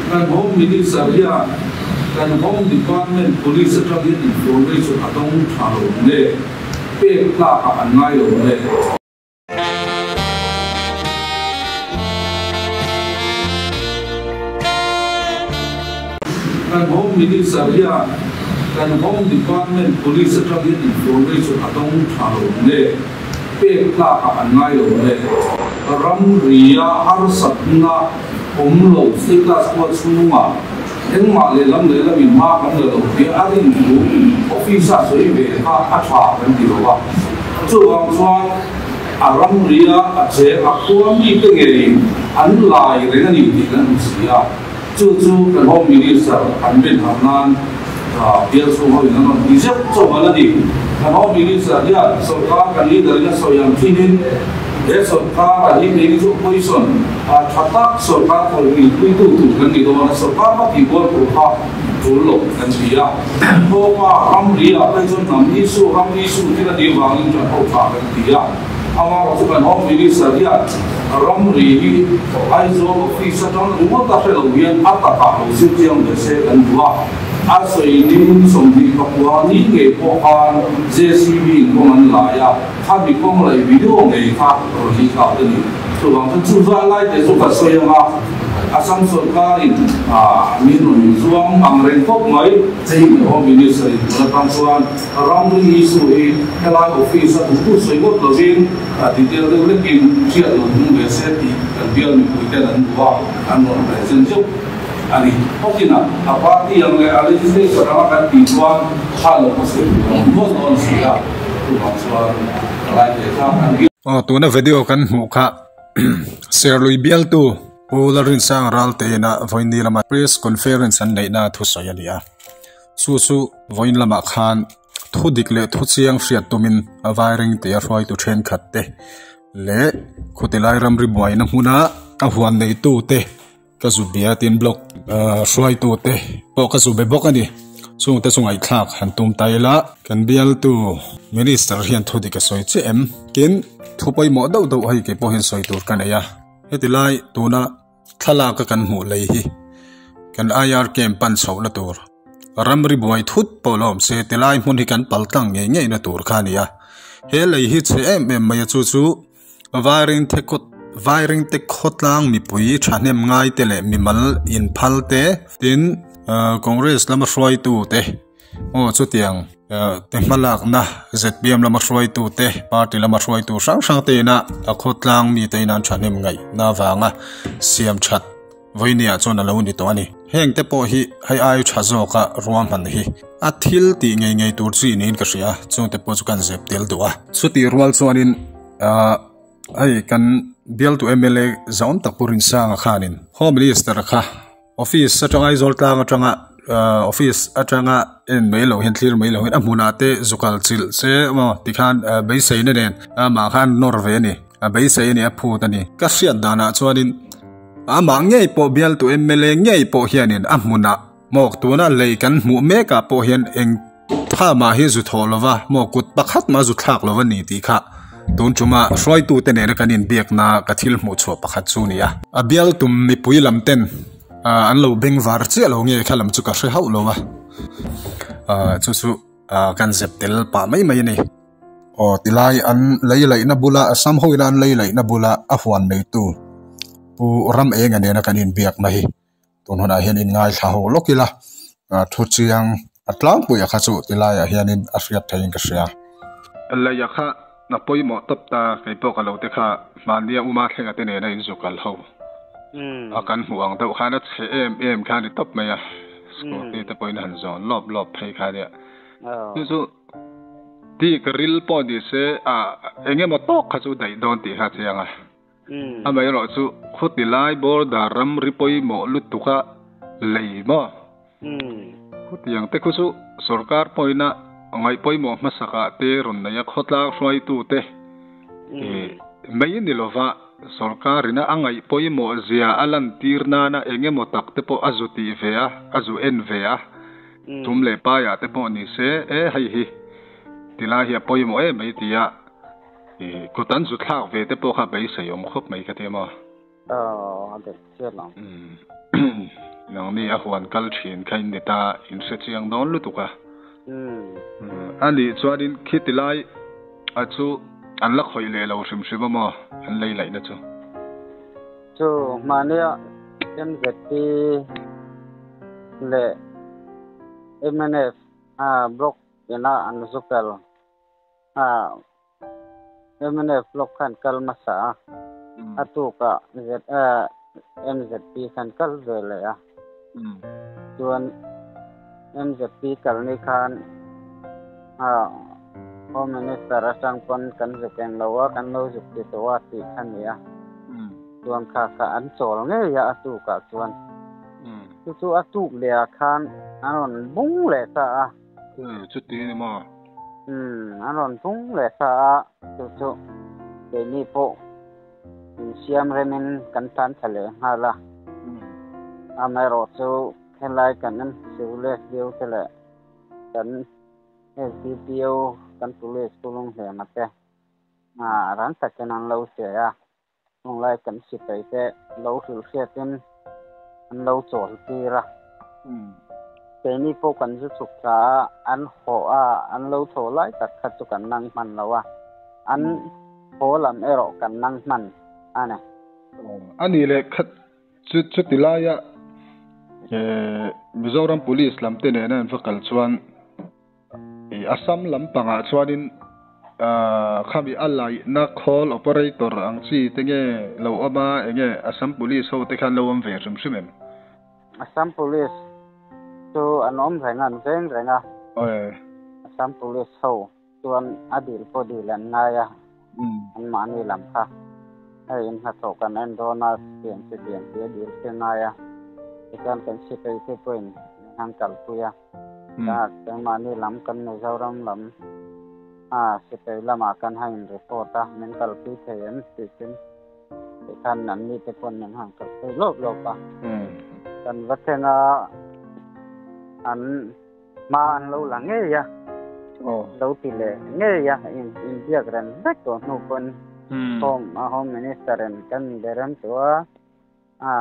Kan Home Minister hian kan Home Department Police atang hian information a dawng tha lo nge, pek tlakah an ngai lo nge? Kan Home Minister hian kan Home Department Police atang hian information a dawng tha lo nge, pek tlakah an ngai lo nge? Ramria harsatna awm lo status quo chhungah engmah lehlam lehlamin hma kan la lo tih a rin thu office-a sawi ve kha a tha kan ti lo a. Chuvang chuan a ramria a cheng a khua mite ngeiin an lai reng a ni tih kan hmu si a. Chu chu kan Home Minister an ben harh nan bial chhung hoin an rawn ti zeuh chauh a la ni. Kan Home Minister hian sawrkar kan leader in a sawi ang thinin he sawrkar a hi kei chu opposition tha tak sawrkar thawhngil puitu tur kan ni dawn a, sawrkar hma tih kual tur kha tul lo kan ti a. Thawpa ramri ah phei chuan hnam issue, ram issue thil a nih vangin kan ho tha kan ti a. Amaherawh chu kan Home Minister hian ramri hi Aizawl office atang ringawt a hre lo hian a takah lo zir chiang ve se kan duh a. A sawi ning 29 ni ngei pawh khan JCB in kawng an lai a, khami kawng laih video ngei kha rawn leak out a ni. Chuvang chuan chu zai lai te chu ka sawi ang a, Assam sawrkarin min rawn zuam ang reng khawp mai. Home Minister in tun atang chuan Ramri issue hi helai office a duhtu sawi ngawt lovin detail deuh lekin hriat lo tum ve se tih kan bial mipui ten an duh a, an rawn present zeuh a ni. Hawkina a party ang leh a legislature anga kan tih chuan kha lo ka sawi tur ang nual dawn a si a, chuvang chuan ka lai ve kha kan bial. Aw tuna video kan hmuh kha Serlui bialtu Pu Lalrinsanga Ralteina vawiin lama press conference an neihna thusawi a ni a. Chu chu vawiin lamah khan thu dik leh thu chiang hriat tumin a vai ring tih a hruaitu thenkhat te leh khutilai ramri buaina hmuna a huan neitu te ka zu bia tin block ah hruaitu te pawh ka zu be bawk a ni. Chungte chu ngaihthlak han tum ta ila kan bialtu minister hian thu dik a sawi chiah em? Tin, thu pawimawh deuh deuh hei kei pawh hian sawi tur ka nei a, heti lai tuna. Thlalak a kan hmuh lei hi kan IR camp pan chhohna tur ramri buai thut pawh la awm se tilai hmun hi kan pal tlang ngei ngei na tur kha a ni a he lei hi chhe em em mai a chu chu vairing the kawt vairing te khawtlang mipui thahnem ngai te leh mimal inphal te tin ah congress lama hruaitu te. Aw chutiang te hmalakna zpm lama hruaitu te party lama hruaitu hrang hrang te ina a khawtlang mi te ina an thahnem ngaihna avanga siam that vawinia chuan a lo ni tawh a ni. Heng te pawh hi hei ai tha zawka ruahman hi a thil tih ngei ngei tur chi niin ka hria chung te pawh chu kan zep tel duh a. Chutih rual chuanin ahh hei kan bialtu mla zaawm tak Pu Rinsanga khanin Home Minister kha Office atanga Aizawl tlang atanga ahh office atanga en mai loh hian thlir mai loh hian a hmunah te zukal chilh che emaw tikhan ahh beisei na nen amah khan nawr ve a ni a beisei a ni a phut a ni ka hriat danah chuanin amah ngei pawh bialtu mla ngei pawh hianin a hmunah maw tuna lei kan hmuh mek ah pawh hian eng tha mah hi zu thawh lova maw kut pakhat mah zu thlak lova ni tih kha tun tuma hruaitute nena kan inbiakna ka thil hmuh chhuah pakhat chu a ni a. A bial tum mipui lam ten ah an lo beng var chiah lo nge kha lam chu ka hre hauh lo a ah chu chu ah kan zep tel pah mai mai a ni. Aw tilai an lei laihna bula Assam ho ina an lei laihna bula a huan neitu Pu Ramenga nena kan inbiakna hi. Tun hunah hian in ngaithla ho lawk ila thu chiang a tlangpui a kha chu ti laiah hianin a hriat theiin ka hria. Leia kha na pawimawh tawp ta kei pawh ka lo te kha hmannia uma thlenga te nena in zu kal ho a kan hmuh ang deuh khan a chhe em em kha a ni tawp mai a scooty te pawhin a han zawn lawp lawp phei kha nia chu chu ti ka ril pawh ni se a eng emaw tawk kha chu daih dawn tih kha a chiang a. Amaherawh chu khuti lai border ramri pawimawh lutuka lei maw? Khutiang te khu chu sorkar pawina ngaih pawimawh hmasakah te rawn nei a, khawtlang hruaitute mai ni lova sorkarina a ngaih pawimawh zia a lantir nana eng emaw tak te pawh a zu tih ve a, a zu en ve a, tum leh paiah te pawh ni se, e hei hi tilai hi a pawimawh em mai tia. Kut an zu thlak ve te pawh kha beisei awm khawp mai ka ti maw? Aw, a dik chiah lo. Nangni a huan kal thin kha in ni ta, in hre chiang dawn lutuk a. A nih chuanin khiti lai a chu an la khawih leh lo hrim hrim a maw, an lei laihna chu? Chu hmahnia MZP leh mnf block ina an zu kal a mnf block khan kal hmasa a, a tukah MZP khan kal ve leh a. Chuan MZP kal ni khan Home Minister atang pawn kan zuk eng lo a, kan lo zuk ti tawh a tih kha ni a. Chuan kha kha an chawl ngei a a tukah chuan. Chu chu a tuk leh ah khan an rawn bung leh ta a. Chuti a ni maw? Umm, an rawn bung leh ta a, chu chu keini pawh insiam remin kan tan thla leh nghal a. Amaherawh chu helai kan civil SDO te leh kan SDPO kan police Pu Lunghlema te rang takin an lo hria a. Tunlai kan sipai te lo hrilh hriatin an lo chawl tir a. Keini pawh kan zu chhuk thla a, an haw a, an lo thaw lai tak kha chu kan nang hman lo a, an haw lam erawh kan nang hman a ni. A nih leh kha chu chuti laia Mizoram Police lam te nena an va kal chuan Assam lampangah chuanin khami a laihna khawl operator ang chi te nge lo awm a, enge Assam Police ho te khan lo awm ve hrim hrim em? Assam Police chu an awm reng a, an veng reng a. Assam Police ho chuan a dil pawh dil an ngai a, anmahni lam kha hei in hnathawh kan en dawn a, tiang chi tiang chi a dil khi a ngai a, tichuan kan sipai te pawhin min han kalpui a. Ta keimahni lam kan Mizoram lam a sipai lamah kan han in report a, min kalpui thei em tih chin tikhan an ni te pawn min han kalpui lawp lawp a. Kan va thleng a, an hma an lo la ngei a, lo ti leh ngei a, inbiak reng vek tawh hnu pawn Home Home Minister in kan inbe rem tawh a. A,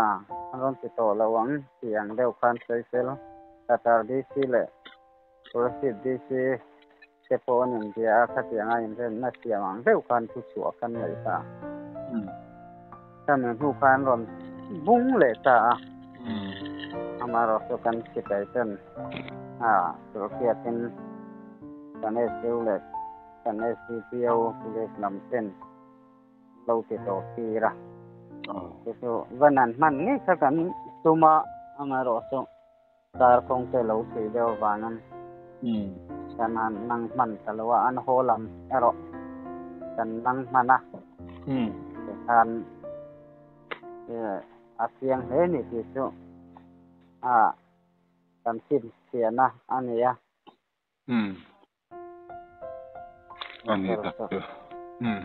a rawn ti tawh lo ang tih ang deuh khan sawi fel. Qatar DC leh Kolasib DC te pawh an inbia a, khatianga inremna siam ang deuh khan thu chhuah kan neih ta. Khami hnu khan rawn bung leh ta a. Amaherawh chu kan sipai ten a hrilhhriatin kan SU leh kan SDPO police lam ten lo ti tawh tir a. Chu chu va nan hman ngei kha kan tum a, amaherawh chu car kawng te lo thui deuh avangin kan han nang hman ta lo a, an haw lam erawh kan nang hman a. Tikhan a chiang hle ni tih chu a kan chhinchhiahna a ni a. Ani tak chu. Um.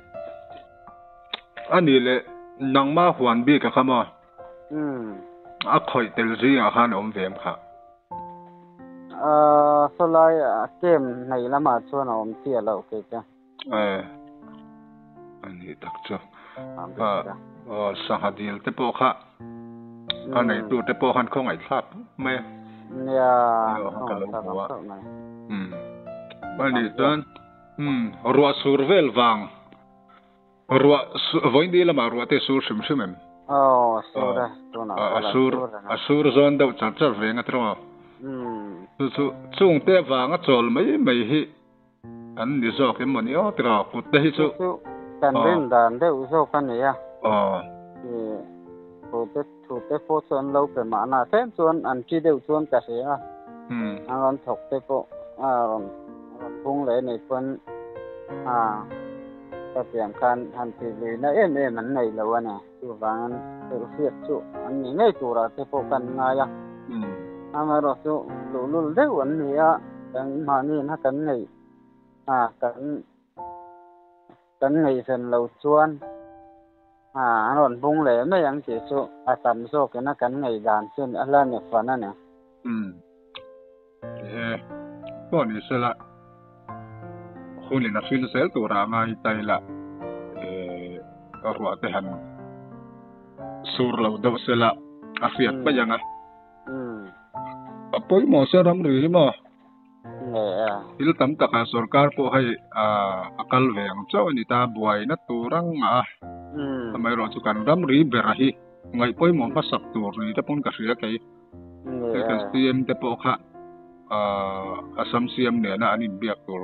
Ani leh nangma huan bik a kha maw? Um. A khawih tel zingah khan a awm ve em kha? Uh, sawlai a kem nei lamah chuan a awm chiah loh kei chu. Eh. Ani tak chu. Uh, sangha dil te pawh kha a neitu te pawh khan khawngaih thlak mai a. Nia, ka lo hmu a. Um. Ani chuan um ruah sur vel vang ruah vawiin ni lamah ruah te sur hrim hrim em? Aw, sur e, tunah pawh la sur reng a. A sur zawn deuh char char veng a tiraw? Um. Chu chu chungte vanga chawl mai mai hi An ni zawk em mawni aw tiraw kut te hi chu. Chu kan rin dan deuh zawk a ni a. Ih thu te thu te pawh chu an lo pe mahna tlem chuan an ṭi deuh chuan ka hria a. An rawn thawk te pawh a rawn rawn bung leh nei pawn a ka pian khan han tih luihna em em an nei lo a ni. Chuvangin hrilhhriat chu an ni ngei turah te pawh kan ngai a. Amaherawh chu luhlul deuh an ni a, kan mahniin a kan ngeih a, kan kan ngaihven lo chuan a an rawn bung leh mai ang tih chu a tam zawkin a kan ngaih dan chu a la ni fan a ni. Umm. E, pawh ni sela hunin a hril zel tura a ngai ta ila e, ruah te han sur lo deuh sela a hriat mai ang a. A pawimawh se ram ri hi maw? Thil tam takah sorkar pawh hei a kal ve ang chauh a ni ta, buaina tur ang a. Amaherawh chu kan ram ri bera hi ngaih pawimawh hmasak tur ni te pawn ka hria kei. Hei kan CM te pawh kha Assam CM nena an inbiak tur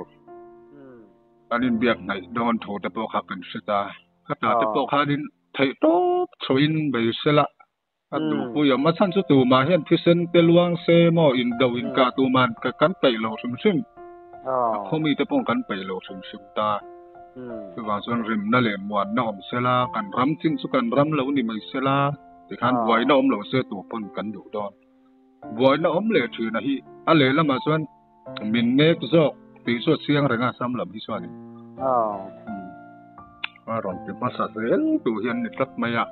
an inbiak hnaih dawn thu te pawh kha kan hre ta. Khatah te pawh khanin theih tawp chhoin bei sela A duhpui awm a chhan chu tumah hian thisen te luang se maw indo inkah tuman kan peih lo hrim hrim. A khaw mite pawh kan peih lo hrim hrim ta. Chuvang chuan rimna leh muanna awm sela, kan ram chin chu kan ram lo ni mai sela, tikhan buaina awm lo se tu pawn kan duh dawn. Buaina awm leh thina hi a lehlamah chuan min nek zawk tih chu a chiang reng a Assam lam hi chuanin. A rawn ti hmasa zel tur hi an ni tlat mai a.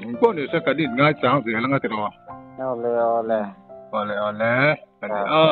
Eng pawh ni se kan in ngai chang zel anga tiraw. Awle awle. Awle awle. Kan ni a.